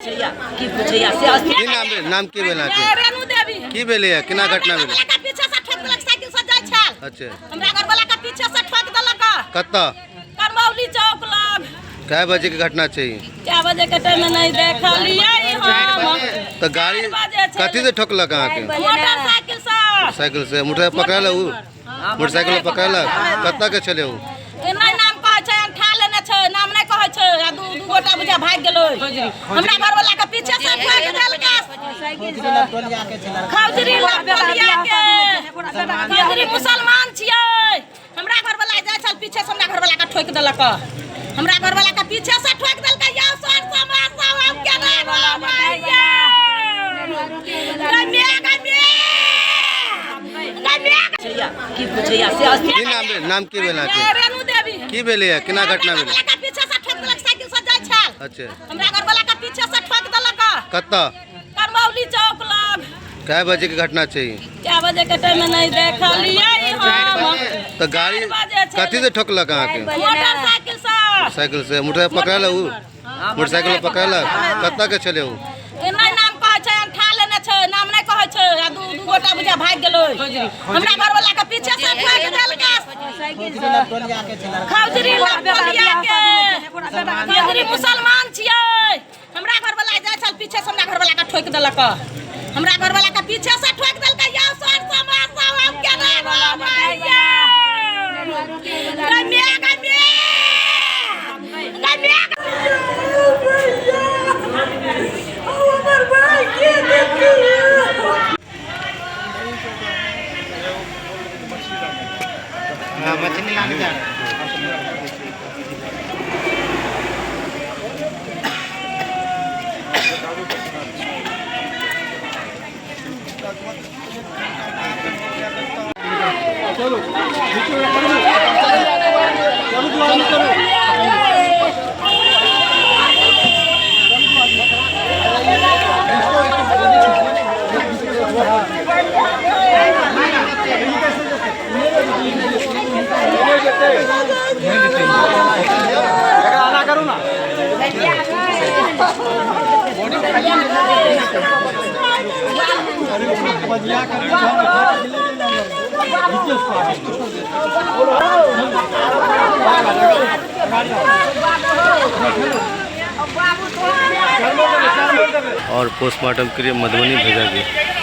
पूछैया की पूछैया से की नाम भेल, नाम की भेल अहाँके? रेणु देवी। की भेलैया, केना घटना हमरा भेलै? घरवला के पीछे से ठोक देलक, साइकिल से जाइ छल। अच्छा। हमरा घरवला के पीछे से ठोक देलक। कतऽ? करमौली चौक लग। कए बजे के घटना छै ई? 4 बजे के टाइम में नहीं देखलियै हम। तऽ गाड़ी 4 बजे छलै। कथी से ठोकलक अहाँके? मोटरसाइकिल से। साइकिल से। मोटरसाइकिल पकड़ल उ? मोटरसाइकिल पकड़लक? कतऽ के छलै उ? नहि नाम कहै छै, अंठा लेने छै, नाम नहि कहै छै। आ दू दू गोटा बुझा भागि गेलै। हमरा घरवला के पीछे से ठोक देलकै। खौजरी लपटलिया के। खौजरी मुसलमान छियै। हमरा घरवला जाइ छल पीछे से, हमरा घरवला के ठोकि देलक। हमरा घरवला के पीछे से ठोकि देलकै। यौ सर समाज सब, हम केना रहबै यै? गै मे, गै मे, गै मे। की पूछैया से की नाम भेल, नाम की भेल अहाँके? रेणु देवी। की भेलैया, केना घटना हमरा भेलै? घरवला के पीछे से ठोक देलक, साइकिल से जाइ छल। अच्छा। हमरा घरवला के पीछे से ठोक देलक। कतऽ? करमौली चौक लग। कए बजे के घटना छै ई? 4 बजे के टाइम में नहीं देखलियै हम। तऽ गाड़ी 4 बजे छलै। कथी से ठोकलक अहाँके? मोटरसाइकिल से। साइकिल से। मोटरसाइकिल पकड़ल उ? मोटरसाइकिल पकड़लक? कतऽ के छलै उ? नहि नाम कहै छै, अंठा लेने छै, नाम नहि कहै छै। आ दू दू गोटा बुझा भागि गेलै। हमरा घरवला के पीछे से ठोक देलकै। खौजरी लपटलिया के। खौजरी मुसलमान छियै। हमरा घरवला जाइ छल पीछे से, हमरा घरवला के ठोकि देलक। हमरा घरवला के पीछे से ठोकि देलकै। यौ सर समाज सब, हम केना रहबै यै? गै मे, गै मे, गै मे। मछली लाने जा रहे हैं। और पोस्टमार्टम के लिए मधुबनी भेजा गया।